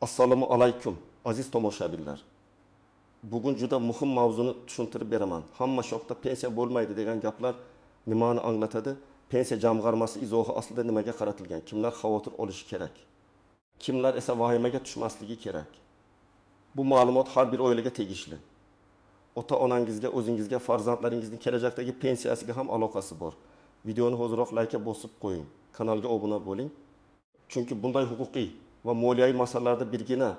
Assalomu alaykum, aziz tomoshabinlar. Bugun juda muhim mavzuni tushuntirib beraman. Hamma shokda pensiya bo'lmaydi degan gaplar nimani anglatadi? Pensiya jamg'armasi izohi aslida nimaga qaratilgan? Kimlar xavotir olishi kerak? Kimlar esa vahimaga tushmasligi kerak? Bu ma'lumot har bir oilaga tegishli. Ota-onangizga, o'zingizga, farzandlaringizning kelajakdagi pensiyasiga ham aloqasi bor. Videoni hoziroq like bosib qo'ying, kanalga obuna bo'ling. Chunki bunday huquqiy va moliyaviy masalalarda birgina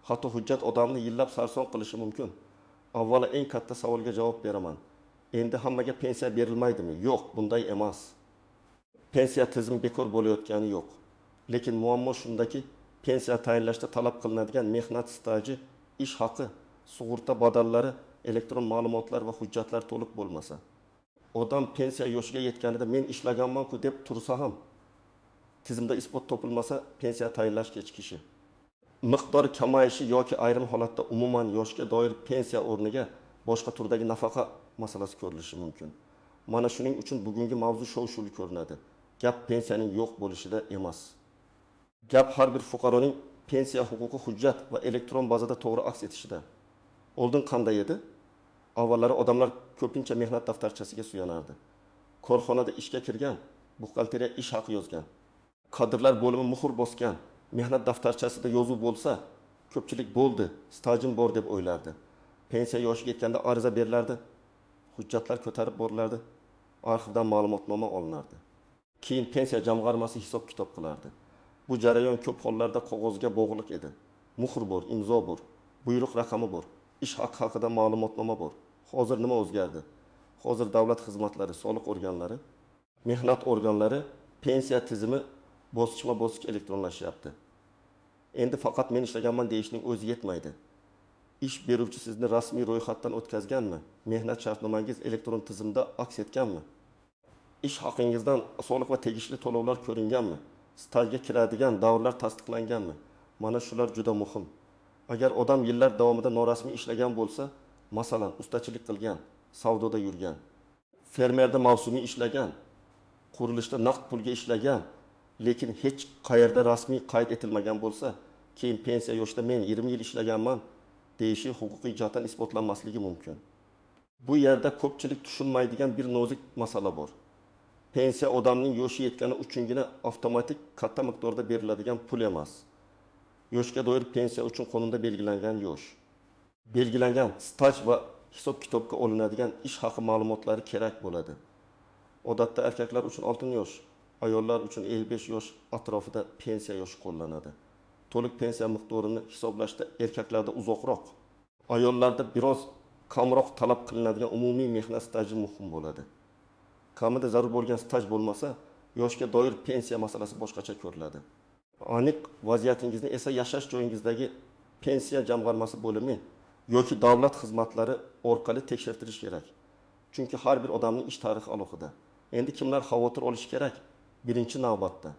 xato hujjat odamni yillab sarson qilishi mumkin. Avvalo eng katta savolga javob beraman. Endi hammaga pensiya berilmaydimi? Yo'q, bunday emas. Pensiya tizimi bekor bo'layotgani yo'q. Lekin muammo shundaki, pensiya tayinlashda talab qilinadigan mehnat staji, ish haqi, sug'urta badallari, elektron ma'lumotlar va hujjatlar to'liq bo'lmasa, odam pensiya yoshiga yetganida men ishlaganman-ku deb tursa ham, tizimda isbot topilmasa pensiya tayinlash kechikishi, miqdori kamayishi yoki ayrim holatda umuman yoshga doir pensiya o'rniga boshqa turdagi nafaqa masalasi ko'rilishi mumkin. Mana shuning uchun bugungi mavzu shov-shuvli ko'rinadi. Gap pensiyaning yo'q bo'lishida emas. Gap har bir fuqaroning pensiya huquqi hujjat va elektron bazada to'g'ri aks etishida. Oldin qanday edi? Avvallari odamlar ko'pincha mehnat daftarchasiga suyanardi. Korxonada ishga kirgan, buxgalteriya ish haqi yozgan, kadrlar bo'limi muhr bosgan, mehnat daftarchasida yozuv bo'lsa, ko'pchilik bo'ldi, stajim bor deb o'ylardi. Pensiya yoshiga yetganda ariza berilardi, hujjatlar ko'tarib borilardi, arxivdan ma'lumotnoma olinardi. Keyin pensiya jamg'armasi hisob-kitob qilardi. Bu jarayon ko'p hollarda qog'ozga bog'liq edi. Muhr bor, imzo bor, buyruq raqami bor, ish haqi haqida ma'lumotnoma bor. Hozir nima o'zgardi? Hozir davlat xizmatlari, soliq organlari, mehnat organlari, pensiya tizimi bosqichma-bosqich elektronlashyapti. Endi faqat men ishlaganman deyishning o'zi yetmaydi. Ish beruvchi sizni rasmiy ro'yxatdan o'tkazganmi? Mehnat shartnomangiz elektron tizimda aks etganmi? Ish haqingizdan soliq va tegishli to'lovlar ko'ringanmi? Stajga kiradigan davrlar tasdiqlanganmi? Mana shular juda muhim. Agar odam yillar davomida norasmiy ishlagan bo'lsa, masalan, ustachilik qilgan, savdoda yurgan, fermerda mavsumiy ishlagan, qurilishda naqd pulga ishlagan, lekin hech qayerda rasmiy qayd etilmagan bo'lsa, keyin pensiya yoshida men 20 yil ishlaganman deyishi huquqiy jihatdan isbotlanmasligi mumkin. Bu yerda ko'pchilik tushunmaydigan bir nozik masala bor. Pensiya odamning yoshi yetgani uchungina avtomatik katta miqdorda beriladigan pul emas. Yoshga doir pensiya uchun qonunda belgilangan yosh, belgilangan staj va hisob-kitobga olinadigan ish haqi ma'lumotlari kerak bo'ladi. Odatda erkaklar uchun 6 yosh, ayollar uchun 55 yosh atrofida pensiya yoshi qo'llanadi. To'liq pensiya miqdorini hisoblashda erkaklarda uzoqroq, ayollarda biroz kamroq talab qilinadigan umumiy mehnat staji muhim bo'ladi. Kamida zarur bo'lgan staj bo'lmasa, yoshga doir pensiya masalasi boshqacha ko'riladi. Aniq vaziyatingizni esa yashash joyingizdagi pensiya jamg'armasi bo'limi yoki davlat xizmatlari orqali tekshirtirish kerak. Chunki har bir odamning ish tarixi alohida. Endi kimlar xavotir olishi kerak? Birinchi navbatda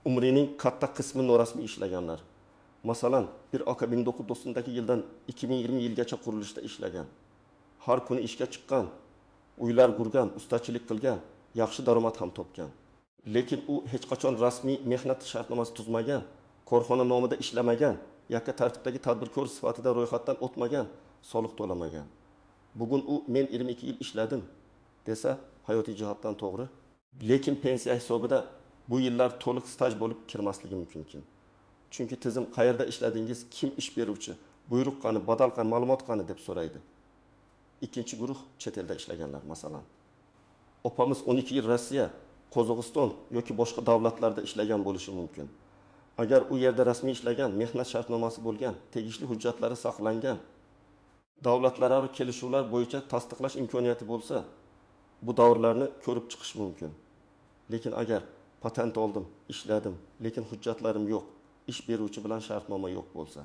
umrining katta qismi norasmiy ishlaganlar. Masalan, bir aka 1990 yildan 2020 yilgacha qurilishda ishlagan. Har kuni ishga chiqqan, uylar qurgan, ustachilik qilgan, yaxshi daromad ham topgan. Lekin u hech qachon rasmiy mehnat shartnomasi tuzmagan, korxona nomida ishlamagan, yakka tartibdagi tadbirkor sifatida ro'yxatdan o'tmagan, soliq to'lamagan. Bugun u men 22 yil ishladim desa, hayotiy jihatdan to'g'ri. Lekin pensiya hisobida bu yillar to'liq staj bo'lib kirmasligi mumkin. Chunki tizim qayerda ishladingiz, kim ish beruvchi, buyruq qani, badal qani, ma'lumot qani deb so'raydi. Ikkinchi guruh chet elda ishlaganlar, masalan. Opamiz 12 yil Rossiya, Qozog'iston yoki boshqa davlatlarda ishlagan bo'lishi mumkin. Agar u yerda rasmiy ishlagan, mehnat shartnomasi bo'lgan, tegishli hujjatlari saqlangan, davlatlararo kelishuvlar bo'yicha tasdiqlash imkoniyati bo'lsa, bu davrlarni ko'rib chiqish mumkin. Lekin agar patent oldim, ishladim, lekin hujjatlarim yo'q, ish beruvchi bilan shartnoma yo'q bo'lsa,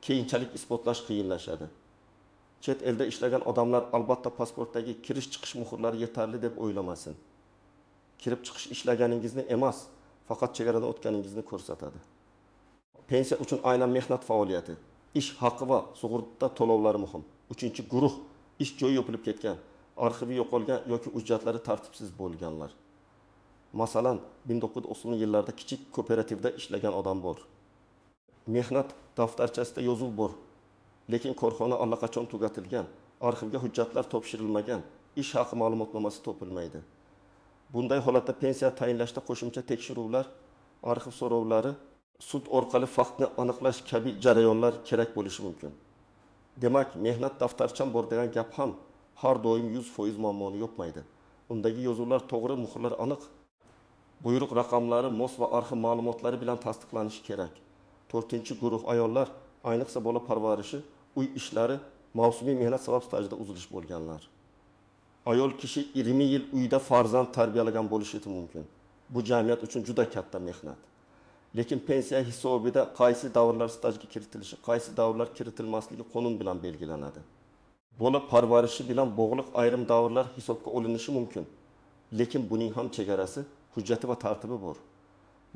keyinchalik isbotlash qiyinlashadi. Chet elda ishlagan odamlar albatta pasportdagi kirish-chiqish muhrlari yetarli deb o'ylamasin. Kirib chiqish ishlaganingizni emas, faqat chegaradan o'tganingizni ko'rsatadi. Pensiya uchun aynan mehnat faoliyati, ish haqi va sug'urta to'lovlari muhim. Uchinchi guruh ish joyi yopilib ketgan, arxivi yo'qolgan yoki hujjatlari tartibsiz bo'lganlar. Masalan, 1990 yillarda kichik kooperativda ishlagan odam bor. Mehnat daftarchasida yozuv bor, lekin korxona allaqachon tugatilgan, arxivga hujjatlar topshirilmagan, ish haqi ma'lumotnomasi topilmaydi. Bunday holatda pensiya tayinlashda qo'shimcha tekshiruvlar, arxiv so'rovlari, sud orqali faktni aniqlash kabi jarayonlar kerak bo'lishi mumkin. Demak, mehnat daftarcham bor degan gap ham har doim 100% muammoni yopmaydi. Undagi yozuvlar to'g'ri, muhrlar aniq, buyruq raqamlari mos va arxiv ma'lumotlari bilan tasdiqlanishi kerak. To'rtinchi guruh ayollar, ayniqsa bola parvarishi, uy ishlari, mavsumiy mehnat sabab stajda uzilish bo'lganlar. Ayol kishi 20 yil uyda farzand tarbiyalagan bo'lishi mumkin. Bu jamiyat uchun juda katta mehnat. Lekin pensiya hisobida qaysi davrlar stajga kiritilishi, qaysi davrlar kiritilmasligi qonun bilan belgilanadi. Bola parvarishi bilan bog'liq ayrim davrlar hisobga olinishi mumkin. Lekin buning ham chegarasi, hujjati va tartibi bor.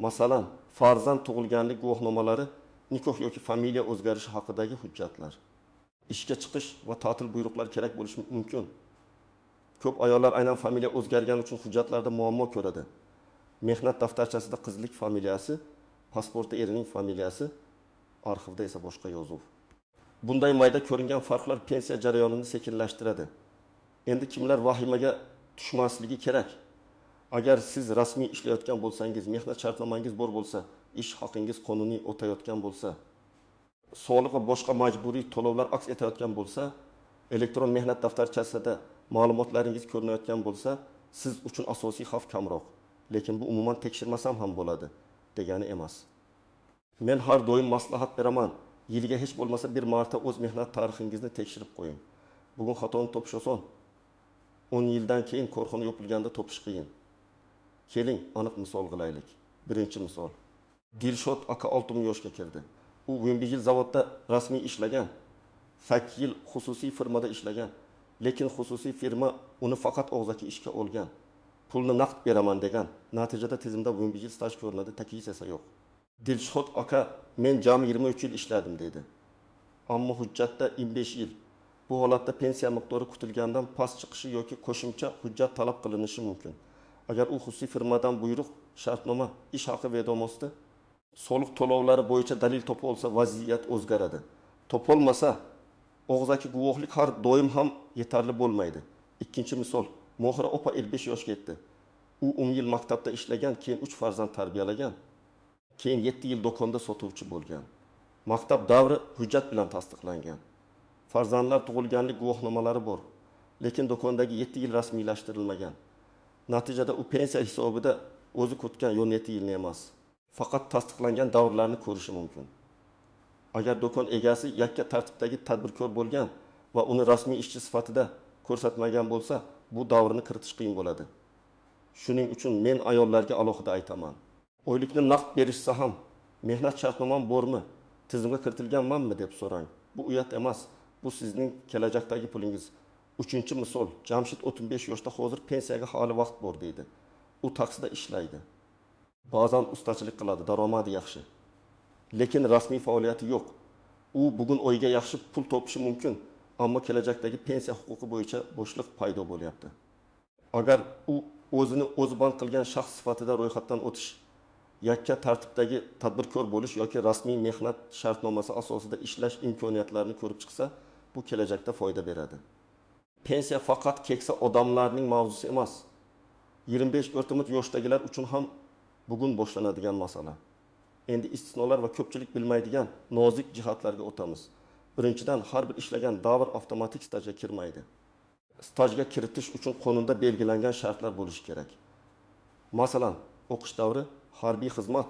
Masalan, farzand tug'ilganlik guvohnomalari, nikoh yoki familiya o'zgarishi haqidagi hujjatlar. Ishga chiqish va ta'til buyruqlari kerak bo'lishi mumkin. Ko'p ayollar aynan familiya o'zgargani uchun hujjatlarda muammo ko'radi. Mehnat daftarchasida qizlik familiyasi, pasportda erining familiyasi, arxivda esa boshqa yozuv. Bunday mayda ko'ringan farqlar pensiya jarayonini sekinlashtiradi. Endi kimlar vahimaga tushmasligi kerak? Agar siz rasmiy ishlayotgan bo'lsangiz, mehnat shartnomangiz bor bo'lsa, ish haqingiz qonuniy o'tayotgan bo'lsa, soliq va boshqa majburiy to'lovlar aks etayotgan bo'lsa, elektron mehnat daftarchasida ma'lumotlaringiz ko'rinayotgan bo'lsa, siz uchun asosiy xavf kamroq. Lekin bu umuman tekshirmasam ham bo'ladi degani emas. Men har doim maslahat beraman, yiliga hech bo'lmasa bir marta o'z mehnat tarixingizni tekshirib qo'ying. Bugun xatoni topish oson. 10 yildan keyin korxona yopilganda topish qiyin. Keling, aniq misol qilaylik. Birinchi misol. Dilshod aka 60 yoshga kirdi. U 11 yil zavodda rasmiy ishlagan, 8 yil xususiy firmada ishlagan, lekin xususiy firma uni faqat og'zaki ishga olgan. Pulni naqd beraman degan. Natijada tizimda 11 yil staj ko'rinadi, taklif esa yo'q. Dilshod aka, men jami 23 yil ishladim dedi. Ammo hujjatda 25 yil. Bu holatda pensiya miqdori kutilgandan past chiqishi yoki qo'shimcha hujjat talab qilinishi mumkin. Agar u xususiy firmadan buyruq, shartnoma, ish haqi vedomosti, soliq to'lovlari bo'yicha dalil topa olsa vaziyat o'zgaradi. Topolmasa, og'zaki guvohlik har doim ham yetarli bo'lmaydi. Ikkinchi misol, Mohira opa 55 yoshga yetdi. U 10 yil maktabda ishlagan, keyin 3 farzand tarbiyalagan, keyin 7 yil do'konda sotuvchi bo'lgan. Maktab davri hujjat bilan tasdiqlangan. Farzandlar tug'ilganlik guvohnomalari bor, lekin do'kondagi 7 yil rasmiylashtirilmagan. Natijada u pensiya hisobida o'zi kutgan 17 yilni emas, faqat tasdiqlangan davrlarni ko'rishi mumkin. Agar do'kon egasi yakka tartibdagi tadbirkor bo'lgan va uni rasmiy ishchi sifatida ko'rsatmagan bo'lsa, bu davrni kiritish qiyin bo'ladi. Shuning uchun men ayollarga alohida aytaman. Oylikni naqd berishsa ham, mehnat shartnomam bormi, tizimga kiritilganmanmi deb so'rang. Bu uyat emas, bu sizning kelajakdagi pulingiz. Uchinchi misol, Jamshid 35 yoshda, hozir pensiyaga hali vaqt bor deydi. U taksida ishlaydi. Ba'zan ustachilik qiladi, daromadi yaxshi. Lekin rasmiy faoliyati yo'q. U bugun oyiga yaxshi pul topishi mumkin, ammo kelajakdagi pensiya huquqi bo'yicha bo'shliq paydo bo'lyapti. Agar u o'zini o'zi band qilgan shaxs sifatida ro'yxatdan o'tish, yakka tartibdagi tadbirkor bo'lish yoki rasmiy mehnat shartnomasi asosida ishlash imkoniyatlarini ko'rib chiqsa, bu kelajakda foyda beradi. Pensiya faqat keksa odamlarning mavzusi emas. 25 o'rtamit yoshdagilar uchun ham bugun boshlanadigan masala. Endi istisnolar va ko'pchilik bilmaydigan nozik jihatlarga o'tamiz. Birinchidan, har bir ishlagan davr avtomatik stajga kirmaydi. Stajga kiritish uchun qonunda belgilangan shartlar bo'lishi kerak. Masalan, o'qish davri, harbiy xizmat,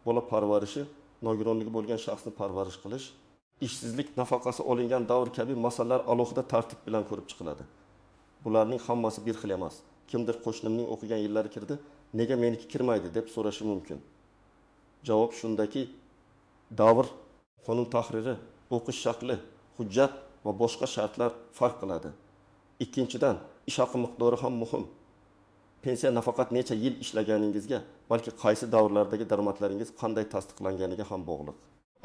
bola parvarishi, nogironligi bo'lgan shaxsni parvarish qilish, ishsizlik nafaqasi olingan davr kabi masalalar alohida tartib bilan ko'rib chiqiladi. Bularning hammasi bir xil emas. Kimdir qo'shnimning o'qigan yillari kirdi, nega meniki kirmaydi deb so'rashi mumkin. Javob shundaki, davr, qonun tahriri, o'qish shakli, hujjat va boshqa shartlar farq qiladi. Ikkinchidan, ish haqi miqdori ham muhim. Pensiya nafaqat necha yil ishlaganingizga, balki qaysi davrlardagi daromadlaringiz qanday tasdiqlanganiga ham bog'liq.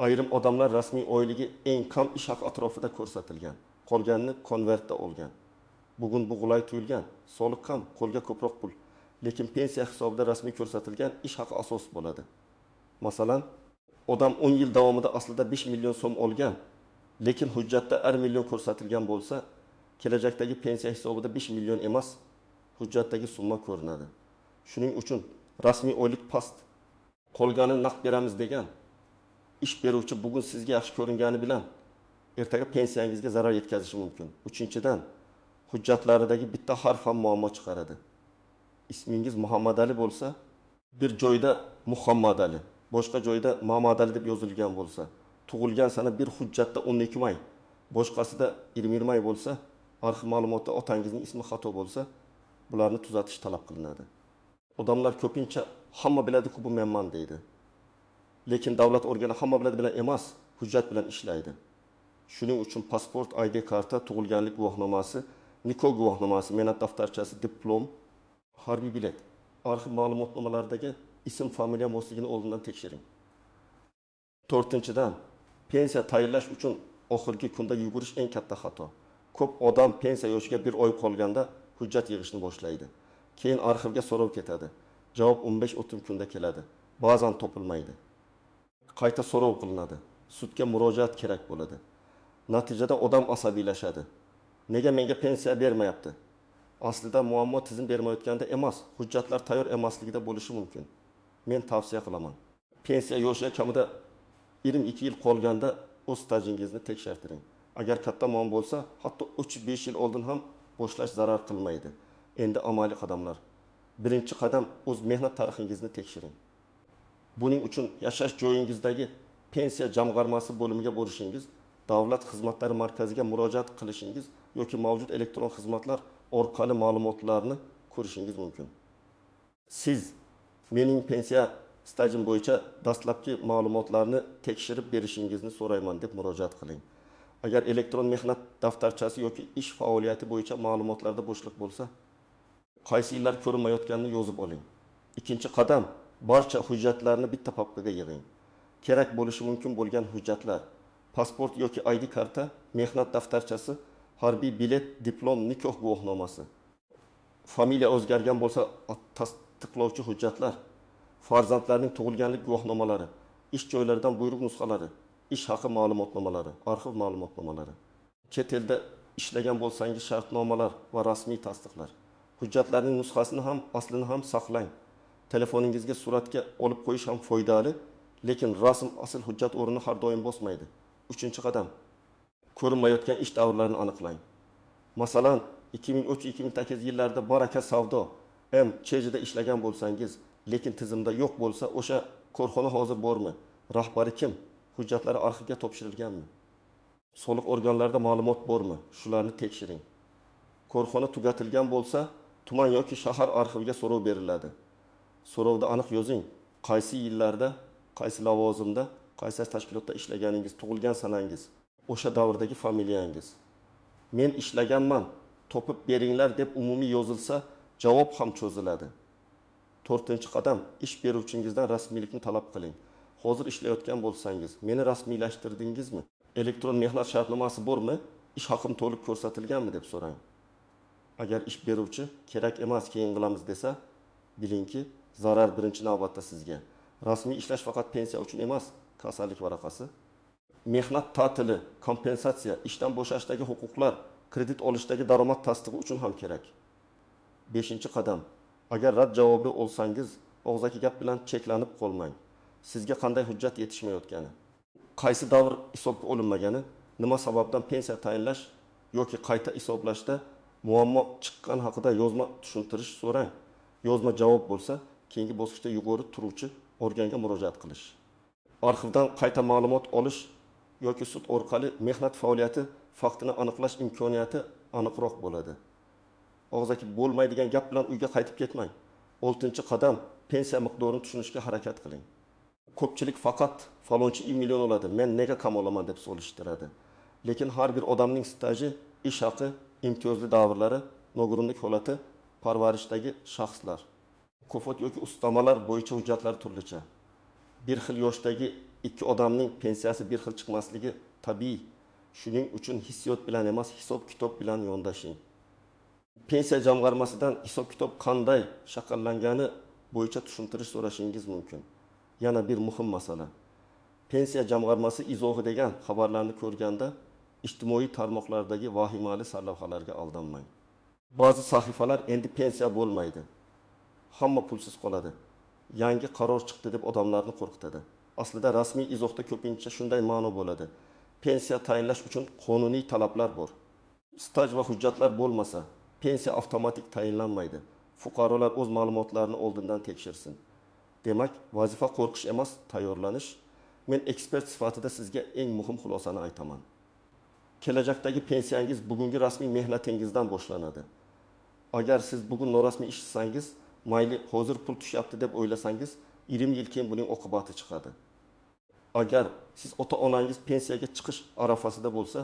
Ayrim odamlar rasmiy oyligi eng kam ish haqi atrofida ko'rsatilgan, qolganini konvertda olgan. Bugun bu qulay tuyulgan, soliq kam, qo'lga ko'proq pul. Lekin pensiya hisobida rasmiy ko'rsatilgan ish haqi asos bo'ladi. Masalan, Odam 10 yil davomida aslida 5 million so'm olgan, lekin hujjatda 1 million ko'rsatilgan bo'lsa, kelajakdagi pensiya hisobida 5 million emas, hujjatdagi summa ko'rinadi. Shuning uchun rasmiy oylik past, qolganini naqd beramiz degan ish beruvchi bugun sizga yaxshi ko'ringani bilan ertaga pensiyangizga zarar yetkazishi mumkin. Uchinchidan, hujjatlaridagi bitta harf ham muammo chiqaradi. Ismingiz Muhammadali bo'lsa, bir joyda Muhammadali, boshqa joyda Mamadali deb yozilgan bo'lsa, tug'ilgan sana bir hujjatda 12 may, boshqasida 21 may bo'lsa, arxiv ma'lumotda otangizning ismi xato bo'lsa, bularni tuzatish talab qilinadi. Odamlar ko'pincha hamma biladi-ku bu menman deydi. Lekin davlat organi hamma biladi bilan emas, hujjat bilan ishlaydi. Shuning uchun pasport, ID karta, tug'ilganlik guvohnomasi, nikoh guvohnomasi, mehnat daftarchasi, diplom, harbiy bilet, arxiv ma'lumotnomalaridagi ism, familiya mosligini oldindan tekshiring. To'rtinchidan, pensiya tayinlash uchun oxirgi kunda yugurish eng katta xato. Ko'p odam pensiya yoshiga bir oy qolganda hujjat yig'ishni boshlaydi. Keyin arxivga so'rov ketadi. Javob 15-30 kunda keladi. Ba'zan topilmaydi. Qayta so'rov qilinadi. Sudga murojaat kerak bo'ladi. Natijada odam asabiylashadi. Nega menga pensiya bermayapti? Aslida muammo tizim bermayotganda emas, hujjatlar tayyor emasligida bo'lishi mumkin. Men tavsiya qilaman. Pensiya yoshiga kamida 22 yil qolganda o'z stajingizni tekshirtiring. Agar katta muammo bo'lsa, hatto 3-5 yil oldin ham boshlash zarar qilmaydi. Endi amaliy qadamlar. Birinchi qadam, o'z mehnat tarixingizni tekshiring. Buning uchun yashash joyingizdagi pensiya jamg'armasi bo'limiga borishingiz, davlat xizmatlari markaziga murojaat qilishingiz yoki mavjud elektron xizmatlar orqali ma'lumotlarni ko'rishingiz mumkin. Siz mening pensiya stajim bo'yicha dastlabki ma'lumotlarni tekshirib berishingizni so'rayman deb murojaat qiling. Agar elektron mehnat daftarchasi yoki ish faoliyati bo'yicha ma'lumotlarda bo'shliq bo'lsa, qaysi yillar ko'rinmayotganini yozib oling. Ikkinchi qadam, barcha hujjatlarni bitta papkaga yig'ing. Kerak bo'lishi mumkin bo'lgan hujjatlar: pasport yoki ID karta, mehnat daftarchasi, harbiy bilet, diplom, nikoh guvohnomasi, familiya o'zgargan bo'lsa tasdiqlovchi hujjatlar, farzandlarning tug'ilganlik guvohnomalari, ish joylaridan buyruq nusxalari, ish haqi ma'lumotnomalari, arxiv ma'lumotnomalari, chet elda ishlagan bo'lsangiz shartnomalar va rasmiy tasdiqlar. Hujjatlarning nusxasini ham, aslini ham saqlang. Telefoningizga suratga olib qo'yish ham foydali, lekin rasm asl hujjat o'rnini har doim bosmaydi. Uchinchi qadam, ko'rinmayotgan ish davrlarini aniqlang. Masalan, 2003-2008 yillarida Baraka savdo M chejida ishlagan bo'lsangiz, lekin tizimda yo'q bo'lsa, o'sha korxona hozir bormi? Rahbari kim? Hujjatlari arxivga topshirilganmi? Soliq organlarida ma'lumot bormi? Shularni tekshiring. Korxona tugatilgan bo'lsa, tuman yoki shahar arxiviga so'rov beriladi. So'rovda aniq yozing, qaysi yillarda, qaysi lavozimda, qaysi tashkilotda ishlaganingiz, tug'ilgan sanangiz, o'sha davrdagi familiyangiz. Men ishlaganman, topib beringlar deb umumiy yozilsa, javob ham cho'ziladi. To'rtinchi qadam, ish beruvchingizdan rasmiylikni talab qiling. Hozir ishlayotgan bo'lsangiz, meni rasmiylashtirdingizmi? Elektron mehnat shartnomasi bormi? Ish haqim to'liq ko'rsatilganmi deb so'rang. Agar ish beruvchi kerak emas, keyin qilamiz desa, bilingki, zarar birinchi navbatda sizga. Rasmiy ishlash faqat pensiya uchun emas, kasallik varaqasi, mehnat ta'tili, kompensatsiya, ishdan bo'shashdagi huquqlar, kredit olishdagi daromad tasdig'i uchun ham kerak. Beshinchi qadam, agar rad javobi olsangiz, og'zaki gap bilan cheklanib qolmang. Sizga qanday hujjat yetishmayotgani, qaysi davr hisobga olinmagani, nima sababdan pensiya tayinlash yoki qayta hisoblashda muammo chiqqan haqida yozma tushuntirish so'rang. Yozma javob bo'lsa, keyingi bosqichda yuqori turuvchi organga murojaat qilish. Arxivdan qayta ma'lumot olish yoki sud orqali mehnat faoliyati faktini aniqlash imkoniyati aniqroq bo'ladi. Og'zaki bo'lmaydigan gap bilan uyga qaytib ketmang. Oltinchi qadam, pensiya miqdorini tushunishga harakat qiling. Ko'pchilik faqat falonchi 1 million oladi, men nega kam olaman deb solishtiradi. Lekin har bir odamning staji, ish haqi, imtiyozli davrlari, nogironlik holati, parvarishdagi shaxslar, mukofot yoki ustamalar bo'yicha hujjatlar turlicha. Bir xil yoshdagi ikki odamning pensiyasi bir xil chiqmasligi tabiiy. Shuning uchun hissiyot bilan emas, hisob-kitob bilan yondashing. Pensiya jamg'armasidan hisob-kitob qanday shakllangani bo'yicha tushuntirish so'rashingiz mumkin. Yana bir muhim masala. Pensiya jamg'armasi izohi degan xabarlarni ko'rganda ijtimoiy tarmoqlardagi vahimali sarlavhalarga aldanmang. Ba'zi sahifalar endi pensiya bo'lmaydi, hamma pulsiz qoladi, yangi qaror chiqdi deb odamlarni qo'rqitadi. Aslida rasmiy izohda ko'pincha shunday ma'no bo'ladi: pensiya tayinlash uchun qonuniy talablar bor. Staj va hujjatlar bo'lmasa, pensiya avtomatik tayinlanmaydi. Fuqarolar o'z ma'lumotlarini oldindan tekshirsin. Demak, vazifa qo'rqish emas, tayyorlanish. Men ekspert sifatida sizga eng muhim xulosani aytaman. Kelajakdagi pensiyangiz bugungi rasmiy mehnatingizdan boshlanadi. Agar siz bugun norasmiy ishlasangiz, mayli hozir pul tushyapti deb o'ylasangiz, 20 yil keyin buning oqibati chiqadi. Agar siz ota-onangiz pensiyaga chiqish arafasida bo'lsa,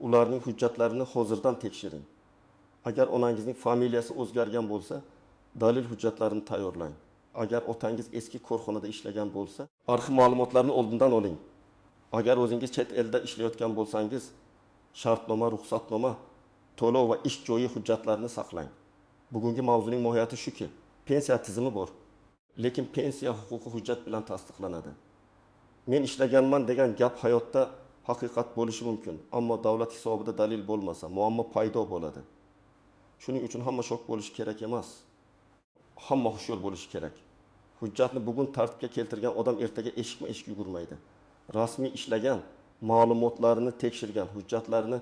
ularning hujjatlarini hozirdan tekshiring. Agar onangizning familiyasi o'zgargan bo'lsa, dalil hujjatlarini tayyorlang. Agar otangiz eski korxonada ishlagan bo'lsa, arxiv ma'lumotlarini oldindan oling. Agar o'zingiz chet elda ishlayotgan bo'lsangiz, shartnoma, ruxsatnoma, to'lov va ish joyi hujjatlarini saqlang. Bugungi mavzuning mohiyati shuki, pensiya tizimi bor, lekin pensiya huquqi hujjat bilan tasdiqlanadi. Men ishlaganman degan gap hayotda haqiqat bo'lishi mumkin, ammo davlat hisobida dalil bo'lmasa, muammo paydo bo'ladi. Shuning uchun hamma shok bo'lishi kerak emas. Hamma hushyor bo'lishi kerak. Hujjatni bugun tartibga keltirgan odam ertaga eshikma-eshik yugurmaydi. Rasmiy ishlagan, ma'lumotlarini tekshirgan, hujjatlarini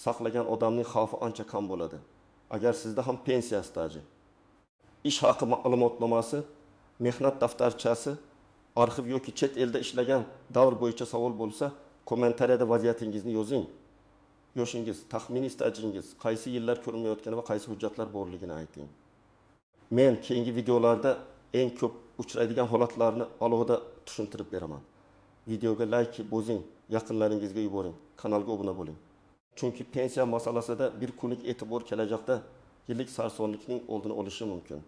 saqlagan odamning xavfi ancha kam bo'ladi. Agar sizda ham pensiya staji, ish haqi ma'lumotnomasi, mehnat daftarchasi, arxiv yoki chet elda ishlagan davr bo'yicha savol bo'lsa, kommentariyada vaziyatingizni yozing. Yoshingiz, taxminiy stajingiz, qaysi yillar ko'rinmayotgani va qaysi hujjatlar borligini ayting. Men keyingi videolarda eng ko'p uchraydigan holatlarni alohida tushuntirib beraman. Videoga like bosing, yaqinlaringizga yuboring, kanalga obuna bo'ling. Chunki pensiya masalasida bir kunlik e'tibor kelajakda yillik sarsonlikning oldini olishi mumkin.